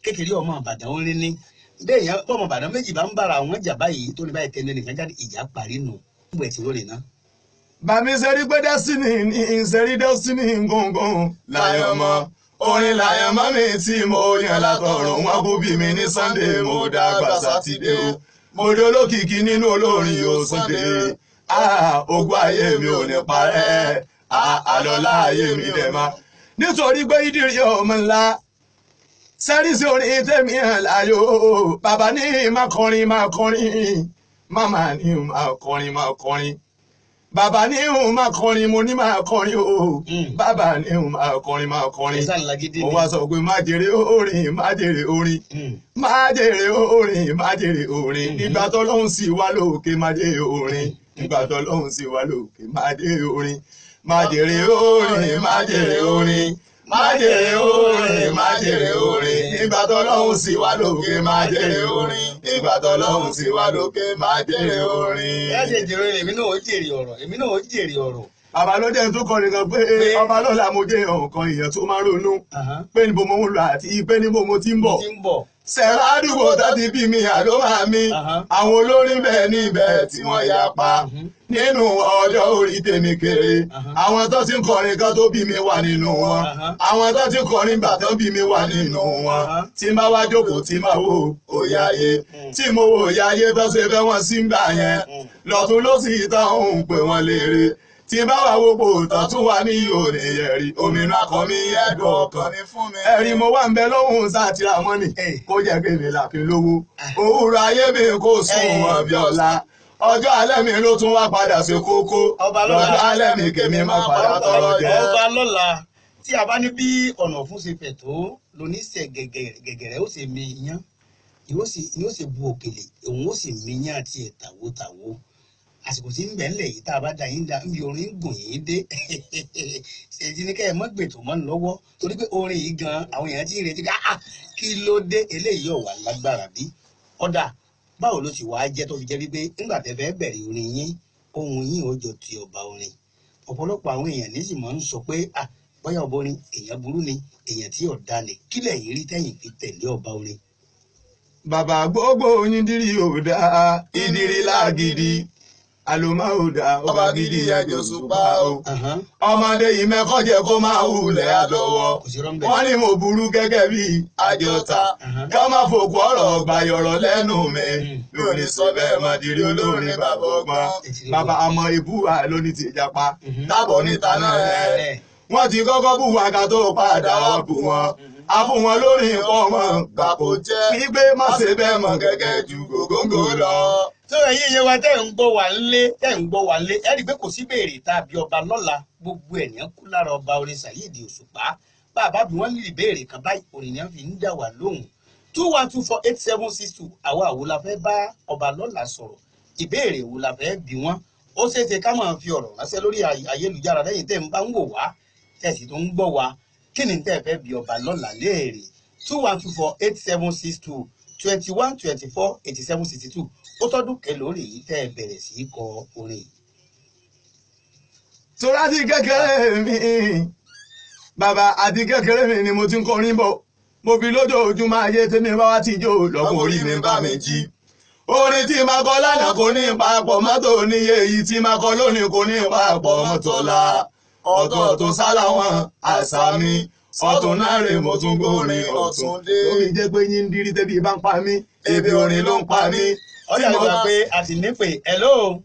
Kékeré ọmọ Ìbàdàn orin ní bẹ́ẹ̀ yẹn, ọmọ Ìbàdàn méjì bá ń bára àwọn jà báyìí tó ní báyìí tẹnu ẹnìkan jáde, ìjà parí nù. Gbogbo ẹ̀ tí lórí náà. Bàmí sẹ́rí pé destiny ní sẹ́rí destiny gangan láyọ̀mọ́ orin láyọ̀mọ́ mi tí mo yàn látọ̀run. Wọn kú bí mi ní Sunday, mo dàgbà Sátidé o, mo di olókìkí nínú olórin yóò Sunday. Ogún ayé mi ò ní parẹ́, àlọ́lá ayé mi dẹ̀ máa nítorí pé ìdírí ọmọ ńlá sẹ́rí sí orin tèmi hàn láyò. Bàbá ní máa kọrin máa kọrin, màmá ní máa kọrin máa kọrin, bàbá ní òun máa kọrin, mo ní máa kọrin o, bàbá ní òun máa kọrin máa kọrin. Ẹ̀sán lagídí Mo ni. wá sọ pé má jèrè orin, má jèrè orin, má jèrè orin, má jèrè orin. Nígbà tó lóhùn sí wá lókè, má jèrè orin. Nígbà tó lóhùn sí wá lókè, má jèrè orin, má jèrè orin, má jèrè orin, má jèrè orin, má jèrè orin. Nígbà tó lóhùn sí wá lókè, má jèrè orin. Nígbà tó lóhùn sí wá lókè, má jèrè orin. Ẹ ṣe jèrè orin, èmi náà ó jèrè ọ̀rọ̀, èmi náà ó jèrè ọ̀rọ̀. Bàbá ló jẹ́ tó kọrin kan pé ọba lọ́la mo jẹ́ ọ̀kan èèyàn tó máa ronú pé níbo mo ń lọ àti pé níbo mo ti ń bọ̀. Ti ń bọ̀. Sẹ̀rá àdúgbò tó ti bí mi àló máa mi, àwọn olórin bẹ́ẹ̀ níbẹ̀ tí wọ́n yà pa nínú ọjọ́ orí tèmi kéré. Àwọn tó ti ń kọrin kan tó bí mi wà nínú wọn, àwọn tó ti ń kọrin gbà tó bí mi wà nínú wọn. Tí n bá wá jókòó, tí máa wo òye ayé tí mo wo òye ayé tó ṣe fẹ́ wọ́n sí ń gbà yẹn lọ́tún ló sì tán òun pé wọ́n léèrè. Tí bá wà wo kò tán tún wà ní òní ẹ̀rí òmìnira kan mi ẹ̀dùn ọkàn ẹ̀rí mo wà ń bẹ lóhùn sátìrà mọ́nì kó jẹ́ pé mi làfi lówó òwúrọ̀ ayé mi kò sùn wọn bí ọ̀la. Ọjọ́ alẹ́ mi ló tún wá padà sí kókó. Ọba lọ́la. Lọ́jọ́ alẹ́ mi kèmí má padà tọrọ jẹ. Ọba lọ́la, tí a bá ní bí ọ̀nà fún ṣe fẹ̀ tó lóníṣẹ́ gẹ̀gẹ̀rẹ̀ ó sì mi iyán, yóò sì bu òkèlè, òun ó sì mi iyán àti ẹ̀ tàwótàwó. Àsìkò tí ń bẹ̀ ńlẹ̀ yìí, tá a bá da yín da níbi orin gùn yín dé, ṣèjì ní kẹ́ ẹ mọ́ gbètò mọ́ lọ́wọ́, torí pé orin yìí gan àwọn èèyàn ti ń retí ah ah, kí ló dé eléyìí ọ̀wà lágbára bí ọ̀dà. Báwo ló ti wàá jẹ́ tó fi jẹ́ wípé ńgbà tẹ́ fẹ́ bẹ̀rẹ̀ orin yín, ohun yín ó jọ ti ọba orin? Ọ̀pọ̀lọpọ̀ àwọn èèyàn ní sì máa ń sọ pé ah, bóyá ọba orin èèyàn burú ni, èèyàn tí ọ̀dà ni. Kílẹ̀ yìí rí tẹ́yìn fi tẹ̀lé ọba orin? Bàbá gbogbo yín dírí ò dáa, ìdírí lágídí àlòmọ́ ò dáa, ọba gidi ẹjọ́ ṣùpá o. Ọmọdé yìí mẹ́kọ́ jẹ́ kó máa wulẹ̀ àdọ̀wọ́. Kò sí rọ́ńbẹ́. Wọ́n ní mo burú gẹ́gẹ́ bí àjọta ká má fòkú ọ̀rọ̀ gbàyọ̀rọ̀ lẹ́nu mi. Mi ò ní sọ bẹ́ẹ̀ mọ́ dirí olórin bàbá ọgbọ́n. Bàbá àmọ́ ibú wa lóní ti ìjàpá tábọ̀ níta náà ẹ̀. Wọ́n ti kọ́kọ́ bú wa ká tó padà wá bú wọn. A fún wọn lórí nǹkan wọn gbà kó jẹ́ wípé má ṣe bẹ́ẹ̀ mọ̀ gẹ́gẹ́ ju gògóńgò lọ. Tó ẹ̀yin iye wa tẹ́ ń gbọ́ wà ńlé, tẹ́ ń gbọ́ wà ńlé, ẹ rí i pé kò sí béèrè tàbí ọba lọ́la, gbogbo ènìyàn kú lára ọba orin Saheed Òṣùpá. Bàbá bí wọ́n lè béèrè kan báyìí, orin ni wọ́n fi ń dà wá lóhùn. 21248762. Àwa àwo la fẹ́ bá ọba lọ́la sọ̀rọ̀, ìbéèrè wo la fẹ́ bí wọ́n? Ó ṣeé ṣe ká máa fi ọ̀rọ̀ ránṣẹ́ lórí ayélujára lẹ́yìn tẹ́ ń bá ń wò wá, tẹ́ sì tó ń gbọ́ wá. Kí ni tẹ́ fẹ́ bí ọba lọ́la léèrè? 21248762, 21248762. Ó tọ́dún kẹlórí yìí tẹ́ ẹ bẹ̀rẹ̀ sí í kọ orin yìí? Torí àti kékeré mi, bàbá, àti kékeré mi ni mo ti ń kọrin bọ̀. Mo fi lójoojúmọ́ ayé tèmi bá wá ti jó lọ́kùn orí mi bá mi jí. Orin tí máa kọ lánàá kò ní papọ̀ mọ́tò níye, èyí tí máa kọ lónìí kò ní papọ̀ mọ́tò la. Ọ̀tọ̀ọ̀tọ̀ sálà wọn àṣà mi ọ̀tún náà rè, mo tún gbórin ọ̀tún dé. Lórí jẹ́ pé yín ń dírí tẹ́bí bá ń pa mí, ebi orin ló ń pa mí. Ọjà ìgbà pé a sì ní pé hello.